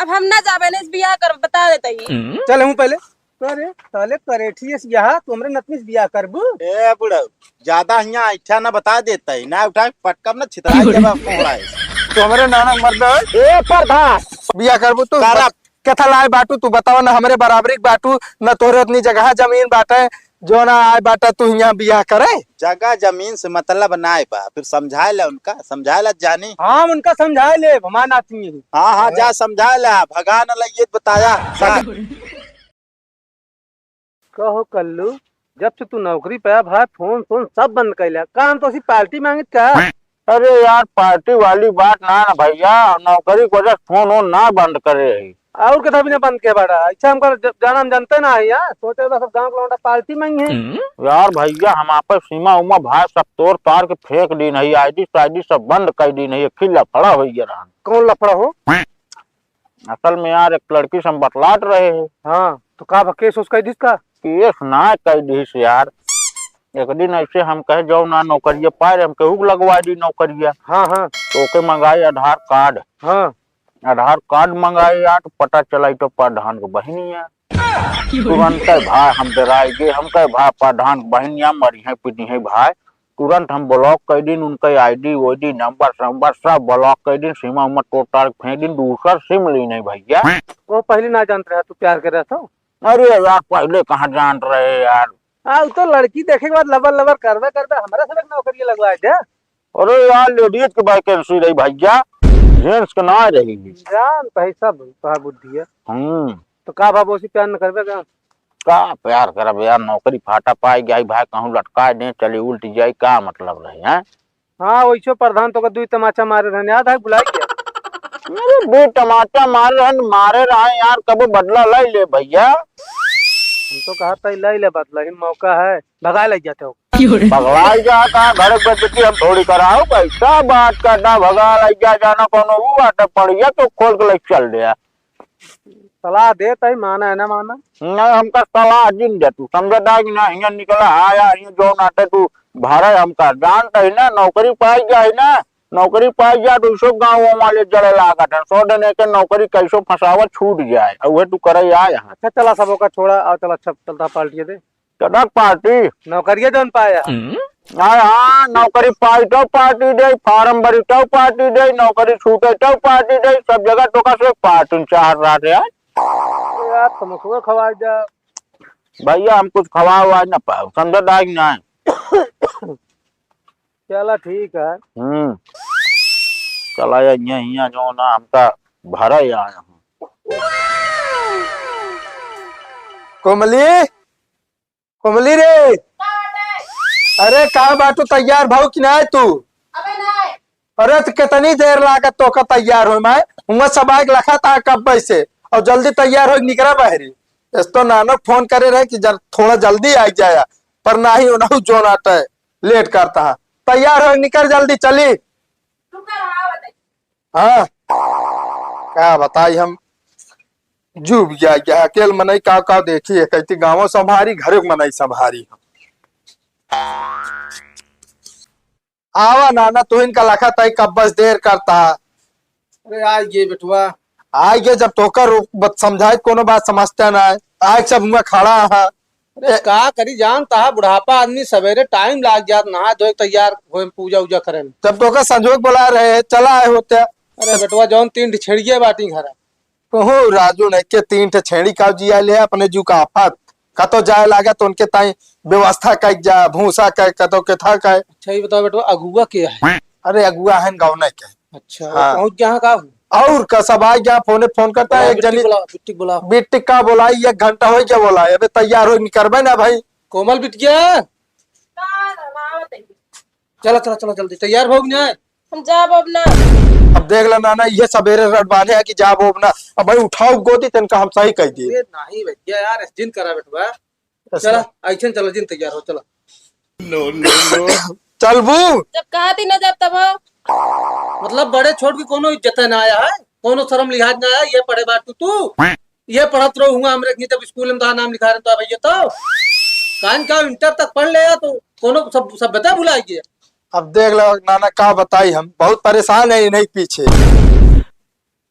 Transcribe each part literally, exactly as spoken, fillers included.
अब हम ना जाबे, नहीं बियाह कर, बता देते ही। चल, हम पहले। करे, साले करेठी है यहाँ, तू हमरे नतनी से बियाह करबू? ए बुढ़ऊ, ज्यादा हियाँ ऐठा ना, बता देता ही ना, उठा पटकब ना, छितरा जब कोहड़ा है। तू हमरे नाना मर्द है। ए प्रधान, बियाह करबू तू? करब। केथा लाए बाटू, तू बतावा ना, हमरे बराबरी के बाटू, न तोहरे उतनी जगह जमीन बाटे, जो ना आए बाटा तू हियाँ बियाह करे। जगह जमीन से मतलब नाय बा, फिर समझाए ला उनका, समझाए ला जानी। हाँ, उनका समझाए ले, हमार नाती है। हाँ, हाँ, जा समझाए ला, भगा न लइए बताया। कहो कल्लू, जब से तू नौकरी पे आया भाई, फोन सोन सब बंद कर लिया। का हम तो उसी पार्टी मांगित का? अरे यार, पार्टी वाली बात ना ना भैया, नौकरी की वजह से फोन वोन ना बंद करे है। और कथा भी ना बंद के बाड़ा, अच्छा हमका ज-, जाना हम जानते ना है यार, सोचे वाला सब गाँव के लौंडा पार्टी मांगी है। यार भैया, हम आपस सीमा उमा भाई सब तोड़ तार के फेंक दीन है, आईडी साईडी सब बंद कर दीन है, एक ही लफड़ा हो गया रहन। कौन लफड़ा हो? असल में यार, एक लड़की से हम बतलात रहे हैं। हाँ, तो का बा, केस उस कह दिस का? केस ना कह दिस यार। एक दिन ऐसे हम कहे, "जाओ ना नौकरिया पाए रहे, हम केहू के लगवा दी नौकरिया।" हाँ, हाँ। तो ओके मंगाए आधार कार्ड। हाँ। आधार कार्ड मंगाए यार, तो पता चला, ई तो प्रधान के बहिनी है। तुरंत भाई हम डराई गए, हम कहे, "भाई प्रधान के बहिनिया मरी है, पिटी है भाई।" तुरंत हम ब्लॉक कर दीन उनके आईडी वाईडी, नंबर संबर सब ब्लॉक कर दीन, सीमा उमा तोड़ तार के फेंक दीन, दूसर सिम ली नहीं भैया। वो पहले ना जानत रहे तू प्यार करे तो? अरे यार, पहले कहाँ जानत रहे यार। हाँ, वो तो लड़की देखे के बाद लबर लबर करबे करबे, हमरा से नौकरी लगवा दे। अरे यार, लेडीज के वैकेंसी रही भैया, जेंट्स के ना रही। जान तो है सब, तोहार बुद्धि है। हम्म। तो का बाबू, उसी प्यार न करबे का? का प्यार करब यार, नौकरी फाटा पाई गई भाई, कहूँ लटकाए दे, चली उल्ट जाई, का मतलब रहे हैं? हाँ, वैसे प्रधान तो का दुई तमाचा मारे रहने, याद है, भुलाई गया? अरे, दुई तमाचा मारे रहन, मारे रहे यार, कबो बदला ले ले भैया। हम तो कहा था, ले ले बदला, ही मौका है, भगा ले जाते हो। पगलाई जा का, घर के बेइज्जती हम थोड़ी कराओ, कैसा बात करता, भगा ले जा, जाना कोनो वो बात है, पड़िया तो खोल के ले चल दिया। सलाह देत ही, माना है ना माना? नहीं, हमका सलाह जिन दे तू, समझता है कि ना? हियाँ निकला, आया, हियाँ जो नाते तू भरे हमका, जानता ही ना, नौकरी पाई जाए ना, नौकरी पाई जाए तो सब गाँव वाले जड़े लागत है, सौ दिन एक नौकरी कैसो फंसावत छूट जाए, और वह तू करे आया है। अच्छा, चला सब ओका छोड़ा, आओ चला, अच्छा चलता पार्टी दे। कदक पार्टी? नौकरिया जौन पाया। हाँ, हाँ, नौकरी पाई तो पार्टी दे, फार्म भरी तो पार्टी दे, नौकरी छूटे तो पार्टी दे, सब जगह तो का से पार्टी चाह रहा थे यार। यार, तुमको खवाई जा। भैया, हम कुछ खवा हुआ ना पाओ, समझा था कि नहीं? चला, ठीक है। हम्म, चला या, यहाँ, यहाँ जो ना हमका भरा ही आया हूँ। कोमली, कोमली रे। का बाटे? अरे, का बाटू, तैयार भाऊ कि ना तू? अबे ना। अरे, तो कितनी देर लागत तोका तैयार होए में? हुआं सब आग लखा था कब से, और जल्दी तैयार हो निकरा बहरी। इस तो नानो फोन करे रहे कि जर, थोड़ा जल्दी आ जाया, पर नाही उन्हों जो नाटे लेट करता है। तैयार हो निकर जल्दी चली। रुका रहा, बताइए। हाँ, का बताई हम, जू भी आ गया, अकेल मनई का का देखी है, कहती गाँव संभारी, घरे के मनई संभारी। आवा नाना, तू इनका लखा तई कब बस देर करता। अरे आ गए बेटवा। आ गए, जब तोकर रो-, बत-, समझाए कोनो बात समझते ना है। आज सब हुआ खड़ा है। अरे का करी, जानता है बुढ़ापा आदमी, सवेरे टाइम लाग जात, नहा धोए तैयार होए, पूजा उजा करे में। जब तोकर संजोग बुला रहे हैं, चला आए होते। अरे बेटवा, जौन तीन ठे छेड़िए बाटी घर। ओहो, राजू नहीं के तीन ठे छेड़ी का जिया ले अपने जू का आफत। कतो जाए लागे तो उनके ताई व्यवस्था कइक जा, भूसा कइ, कतो के था कइ। अच्छा, ये बताओ बेटवा, अगुआ के है? अरे, अगुआ है गौने के। अच्छा, हाँ। पहुँच गया है का? और का, सब आ गया, फोने फोन करता है, बोला, एक बिट्टी जनी। बोला, बिट्टी बोला। बिट्टी का बोला, एक घंटा हो गया बोला, अबे तैयार हो निकरबे ना भाई। कोमल बिटिया। चला, चला, चला, जल्दी तैयार हो गया। हम जाब अब ना। अब देख ला नाना, ये सवेरे रट बांधे है कि जाब अब ना। अब भाई उठाओ गोदी, तनका हम सही कह दिए। अरे नहीं भैया यार, जिन करा बेटवा। अच्छा। चला, ऐसे चला, जिन तैयार हो, चला। चलबू? जब कहा थी ना जब तब हो। मतलब बड़े छोट की कोनो इज्जत है ना आया है, कोनो शर्म लिहाज ना आया, ये पढ़े बाटू तू। ये पढ़त रहो हुआ हमरे के जब स्कूल में तोहार नाम लिखा रहे तो भैया तो। कान का इंटर तक पढ़ ले या तो कोनो सब सभ्यता भुला गया। अब देख लो नाना, का बताई हम, बहुत परेशान है इन्हीं पीछे।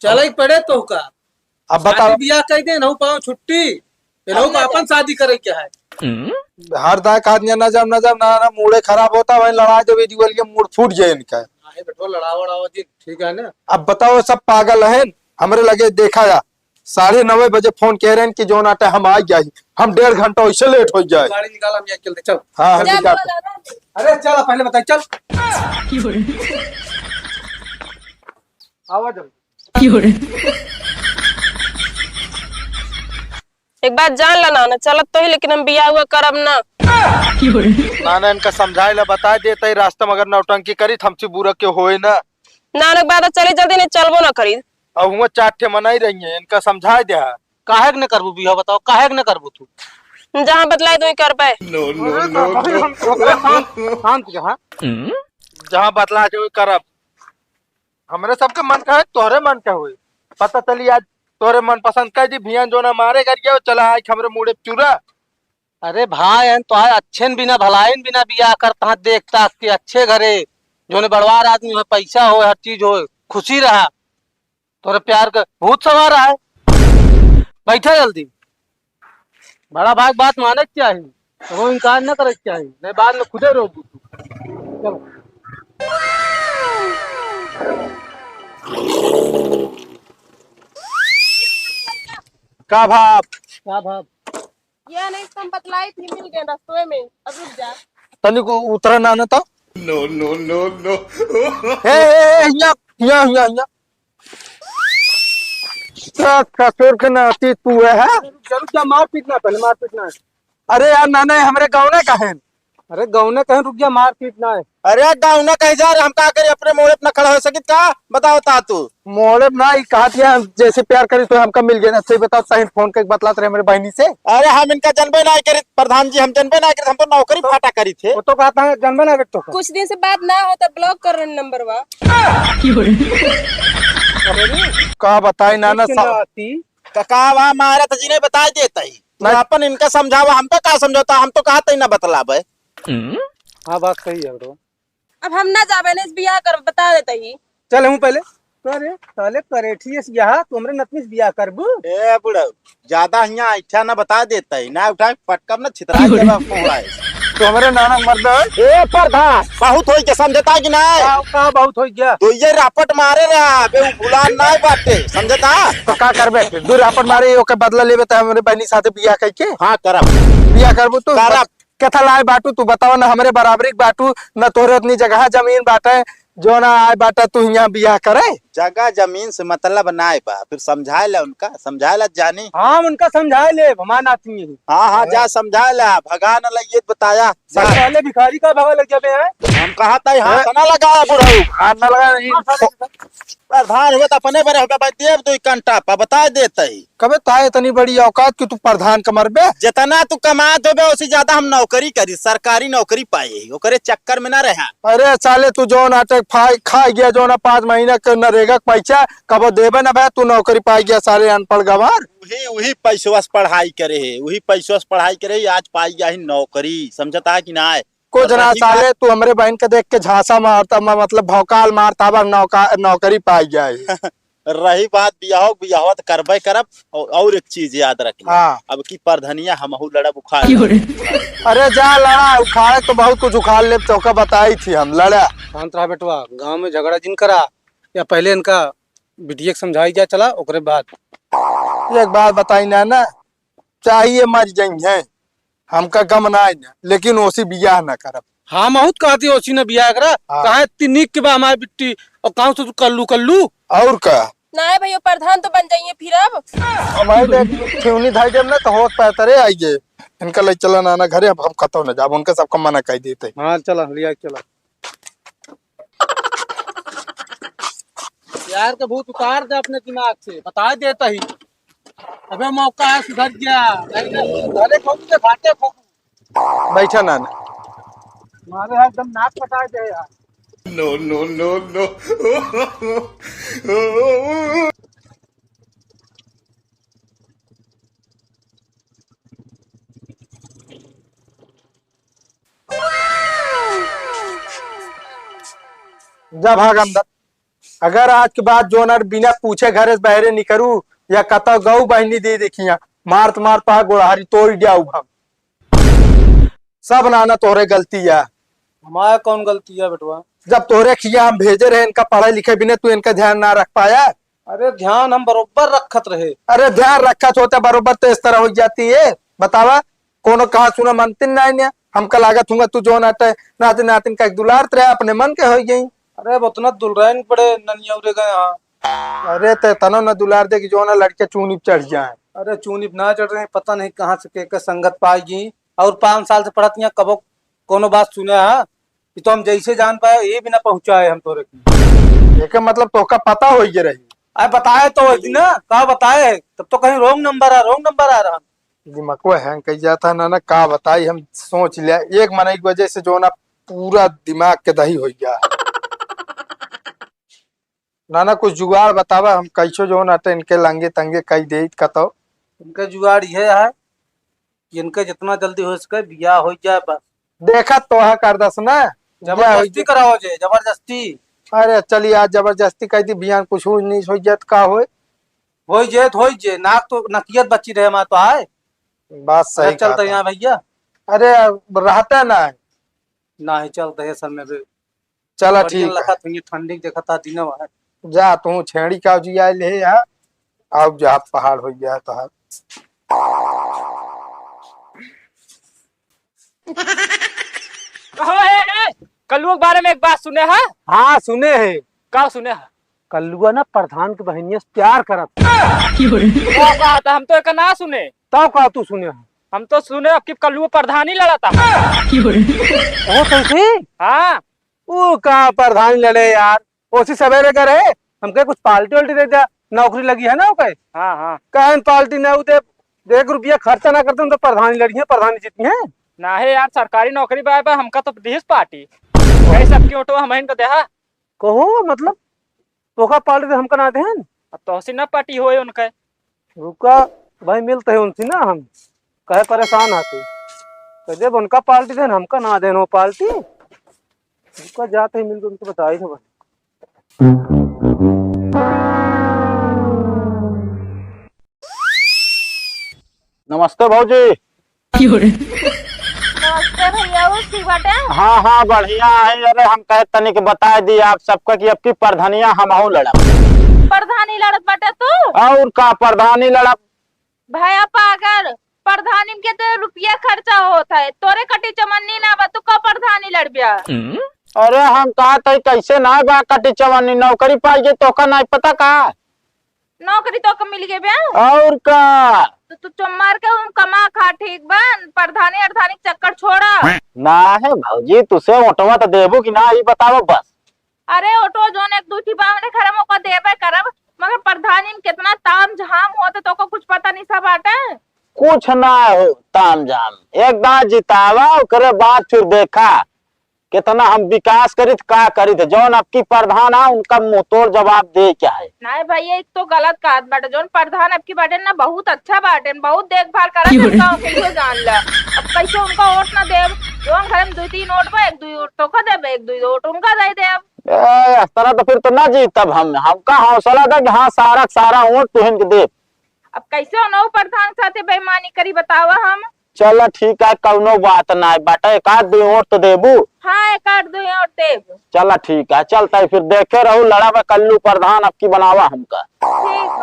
चले पड़े तो का? अब बताओ। शादी बियाह कइ दे, इनहू पाओ छुट्टी, इनहू का अपन शादी करे के है। हर दाय का आदमी ना जब, ना जब, ना, ना, मूड़े खराब होता, वहीं लड़ा देवे दीवाल के, मूड़ फूट जाए इनका। काहे बेटो, लड़ाओ, लड़ाओ जी, ठीक है ना? अब बताओ, सब पागल हैं, हमरे लगे देखा जा, साढ़े नौ बजे फोन कइ रहे हैं कि जौन आटे हम आ जाई, हम डेढ़ घंटा वैसे लेट होइ जाए। गाड़ी निकाल, हम यहाँ चलते, चल। हाँ, हम जा निकाल। बोला दादा। अरे चल, पहले बताई, चल। आवा जल्दी। एक बात जान ला ना, ना चलत तो ही, लेकिन हम बियाह हुआ करब ना। ना, ना, इनका समझाए ला, बताए देत ही, रास्ता में अगर नौटंकी करी त हमसे बुरा के होए ना। ना, ना, एक बात चली जल्दी, नहीं चलबो ना करी। अब हुआ चार ठे मनाई रही है, इनका समझाए दे। काहे के न करबू बियाह, बताओ, काहे के न करबू तू? जहाँ बतलाए तू ही कर पाए। No, no, अरे no, बाबा, no। हम, हम, हम, शांत, शांत जा, हाँ? जहाँ बतलाए तू ही करब। हमरे सबके मन का है, तोहरे मन का होई। पता चली आज तोहरे मन पसंद कइ दी, भियान जौन मारे कर गया, चला आइके हमरे मूड़े पे चूरा। अरे भाई, हम तो आज अच्छे न बिना, भलाइन बिना बियाह करत हाँ, देख ताक के अच्छे घरे, जौने बड़वार आदमी होए, पैसा होए, हर चीज होए, खुशी रहा। तोरे प्यार का भूत सवार है। बैठा जल्दी। बड़ा भाई के बात माने के चाही, कबो इनकार न करे के चाही, नहीं बाद में खुदे रोबू तू। चलो। का भाव? का भाव? ये नहीं, हम बतलाई थी, मिल गए रस्तों में। अब रुक जा। तनिक उतरा ना, ना तो। No, no, no, no। ए, ए, ए, हिया, हिया, हिया, हिया। ससुर के नाती तू है, हैं? रुक जा, रुक जा, मारपीट ना, पहले मारपीट ना। अरे यार, ना, ना, हमरे गाँव ना कहें। अरे गाँव ना कहें, रुक जा, मारपीट ना है। अरे गाँव ना कहे जा रहे, हम का करी, अपने मोड़े पे ना खड़ा हो सकित का? बताओ ता तू। मोड़े पे ना, ई कहत है, जैसे प्यार करी तो हमका मिल गया ना। सही बताओ, सही फोन करके बतलात रहे हमरे बहिनी से। अरे हम इनका जनबे ना करी, प्रधान जी, हम जनबे ना करी, हम तो नौकरी फाटा करी थे। वो तो कहता है, जनबे ना करी तो का। कुछ दिन से बात ना हो तो ब्लॉक कर रहे नंबर बा। का बताई ना, ना, इसके सब नाती। का, का वा मारा था जी, नहीं बताई देता ही। तू नहीं। अपन इनका समझावा, हमका का समझाता, हम तो कहत ही ना बतलाबे। हाँ, बात सही है bro। अब हम ना जाबे, नहीं बियाह कर, बता देता ही। चल, हम पहले। अरे, साले परेठी है यहाँ, तू हमरे नतनी से बियाह करबू? ए बुढ़ऊ, ज्यादा हियाँ ऐठा ना, बता देता ही ना, उठाए पटकब ना, छितरा देबा कोहड़ा है। तू हमरे नाना मर्द है। ए प्रधान, बहुत होई के समझता कि ना? का, का बहुत होई गया? तो ये रापट मारे रहा, बे उ गुलाम ना बाटे, समझता? तो का करबे? दू रापट मारे, ओके बदला लेबे त हमरे बहनी साथे बियाह कइके? हाँ, करब। बियाह करबू तू? करब। केथा लाए बाटू, तू बतावा ना, हमरे बराबरी के बाटू, ना तोहरे उतनी जगह जमीन बाटे, जो ना आए बाटा तू हियाँ बियाह करे। जगह जमीन से मतलब नाय बा, फिर समझाए ला उनका, समझाए ला जानी। हाँ, उनका समझाए ले, हमार नाती है। हाँ, हाँ, हाँ। जा समझाए ला, भगा न लइए बताया। जा। पहले भिखारी का भगा लग जाबे हैं। हम कहा था, हाथ हैं? ना लगाया बुढ़ऊ। हाथ ना लगाया, ई प्रधान हुए तो अपने बरे होगा भाई, देव दो कंटा पा बता देते ही। कबे ताए इतनी बड़ी औकात कि तू प्रधान का मरबे? जितना तू कमात होबे, उससे ज्यादा हम नौकरी करी, सरकारी नौकरी पाए, ओकरे चक्कर में ना रहा। अरे साले, तू जौन आटे खा, खा गया, जौन पाँच महीना के नरेगा के पैसा, कबो देबे ना बे, तू नौकरी पाई गया, साले अनपढ़ गवार। वही, वही पैसवा से पढ़ाई करे है, वही पैसवा से पढ़ाई करे है, आज पाई गया ही नौकरी, समझता है कि ना? कुछ ना रही साले, बात तू हमरे बहन के देख के झांसा मारता, म-, मतलब भौकाल मारता, अब नौका-, नौकरी पाई गया है। रही बात बियाह, बियाह तो करबे करब। और, और एक चीज याद रख ले, हाँ। अब की परधनिया हमहू लड़ब उखाड़। अरे जा लड़ा, उखाड़े तो बहुत कुछ उखाड़ लेब, तोका बताई थी हम, लड़ा। शांत रहा बेटवा, गाँव में झगड़ा जिन करा, या पहले इनका बिटिया के समझाई जा, चला, ओकरे बाद। एक बात बताई ना, ना, चाहिए मर जाई हैं, हमका गम ना आई ना, लेकिन ओसी बियाह ना करब। हाँ, महूत कहती ओसी ना बियाह करा, हाँ। कहाँ इतनी नीक के बा हमारी बिट्टी, और कहाँ से तू कल्लू, कल्लू? और का? ना है भैया, प्रधान तो बन जाइए फिर अब। हमारे देख, ठेवनी धाई देब ना, तो होत पैतरे आइए। इनका ले चला नाना घरे, अब हम कतौ ना जाब, उनका सबका मना कह देते। हाँ, चला, लिया चला। प्यार के भूत उतार दे अपने दिमाग से, बता देता ही। अबे मौका है, सुधर गया। अरे ठोक दे, फाटे ठोक। बैठा ना, ना। मारे हर दम नाक कटा दे यार। No, no, no, no। जा भाग अंदर। अगर आज के बाद जोन बिना पूछे घरे से बहरे निकरू, या कतौ गौ बहिनी दे देखिया, मारत मारत पहा गोड़हारी तोड़ जाऊ हम। सब नाना तोहरे गलती है। हमार कौन गलती है बेटवा? जब तोहरे खिया हम भेजे रहे इनका पढ़े लिखे बिना, तू इनका ध्यान ना रख पाया। अरे ध्यान हम बरोबर रखत रहे। अरे ध्यान रखत होते बरोबर तो इस तरह हो जाती है। बतावा, कोनो कहा सुना मनतिन ना ने। हमका लागत हुआ तू जौन आटे नाते नातिन का दुलारत रहे, अपने मन के हो गई। अरे अब उतना दुलराइन पड़े ननियौरे गए हाँ। अरे ते तनो न दुलार दे कि जौन लड़के चूनी पे चढ़ जाए। अरे चूनी पे ना चढ़ रहे, पता नहीं कहाँ से के, के संगत पाएगी। और पाँच साल से पढ़त यहाँ कबो कोनो बात सुने हा कि तो हम जैसे जान पाए ये भी ना पहुँचाए हम तोरे की। एके मतलब तोहका पता होइगे रही। अरे बताए तो वही ना, का बताए, तब तो कहीं wrong number आ, wrong number आ रहा। दिमागो हैंग कर जाता ना, ना का बताई, हम सोच लिया एक मनई की वजह से जो ना पूरा दिमाग के दही हो गया। ना ना कुछ जुगाड़ बतावा, हम कैसो जो ना तो इनके लंगे तंगे कई दे कतो। इनका जुगाड़ ये है कि इनका जितना जल्दी हो सके बियाह हो जाए बस। देखा तो है कर दस ना, बियाह हो जबरदस्ती जाए। कराओ जे, जबरदस्ती। अरे चलिए आज जबरदस्ती कह दी, बियाह कुछ हो नहीं हो जाए तो का होए? हो जाए तो हो जाए, नाक तो नकियत बची रहे हमारे तो आए। बात सही अरे चलते कहा यहाँ था। भैया। अरे अब रहता ना है। ना ही चलते है सर में भी। चला बढ़िया ठीक है। लखत हुई ठंडी के देखा था दिनवा है। जा तू छेड़ी का जी आए ले आ, अब जा पहाड़ हो गया तो है। कहो, ए, ए, कल्लुआ के बारे में एक बात सुने है? हाँ सुने है। का सुने है? कल्लुआ ना प्रधान के बहनिया से प्यार करत। का बात है? हम तो एक ना सुने। तब का तू सुने है? हम तो सुने अब कि कल्लुआ प्रधानी लड़ता। ओ कैसे? हाँ। ऊ का प्रधानी लड़े यार, ओसी सवेरे करे, हमके कुछ पार्टी वाल्टी दे दे, नौकरी लगी है ना ओके। हाँ, हाँ। कहन पार्टी ना उ दे, एक रुपया खर्चा ना करते हम तो प्रधानी लड़ी है, प्रधानी जीती है। ना है यार, सरकारी नौकरी बाय बाय, हमका तो दीस पार्टी। कहीं सबकी ओटवा हम इनको देहा। कहो मतलब, तोका पार्टी दे हमका ना देहन? अब तोहसी ना पार्टी होए उनके। रुका भाई, मिलते हैं उनसे ना हम, कहे परेशान आते। कह देब उनका पार्टी देन, हमका ना देन वो पार्टी। रुका जाते ही मिलके उनसे बताई थे भाई। नमस्ते भौजी। नमस्ते भैया, और ठीक बाटे? हाँ, हाँ, बढ़िया है। अरे, हम कहे तनिक बताए दी आप सबका कि अब की प्रधानिया हमहू लड़ब। प्रधानी लड़त बाटे तू? और का प्रधानी लड़ब? भया पागल, प्रधानी के तो रुपया खर्चा होत है, तोरे कटी चमन्नी ना बा, तू का प्रधानी लड़बिया? अरे, हम कहा तई कैसे ना बा कटी चमन्नी, नौकरी पाई गई, तोका नहीं पता का? नौकरी तो के मिल गए बे। और का? तो तू चुम्मार के उन कमा खा, ठीक बा, प्रधानी अरधानी के चक्कर छोड़ा। ना है भौजी, तुसे ओटवा तो देबू कि ना, ई बताओ बस। अरे ओटो जोन एक दू ठी बावने घर में ओका देबे करब, मगर प्रधानी में कितना ताम झाम होते तो ओका कुछ पता नहीं सब बाटे। कुछ ना हो ताम झाम, एक बार जितावा, ओकरे बाद फिर देखा। कितना हम विकास करित, का करित, जौन अब की प्रधान आ, उनका मुंह तोड़ जवाब दे क्या है। नहीं भैया, एक तो गलत कहत बाटे, जौन प्रधान अब की बाटे ना, बहुत अच्छा बाटे, बहुत देखभाल करत हैं गाँव के, इहो जान ले। अब कैसे उनका वोट ना देब, जौन घर में दो तीन वोट बा, एक दो वोट तो का देब, एक दो वोट उनका दे देब। ए, इस तरह तो फिर तो ना जीतब हम, हमका हौसला दे कि हाँ, सारा का सारा वोट तुहिन के देब। अब कैसे उनहु प्रधान साथे बेईमानी करी, बतावा हम? चला ठीक है, कौनो बात ना बाटे, एक आध दो वोट तो देबू। हाँ, एक आध दो वोट देबू। चला ठीक है, चलता है फिर, देखे रहू लड़ा में कल्लू प्रधान अब की बनावा हमका। ठीक।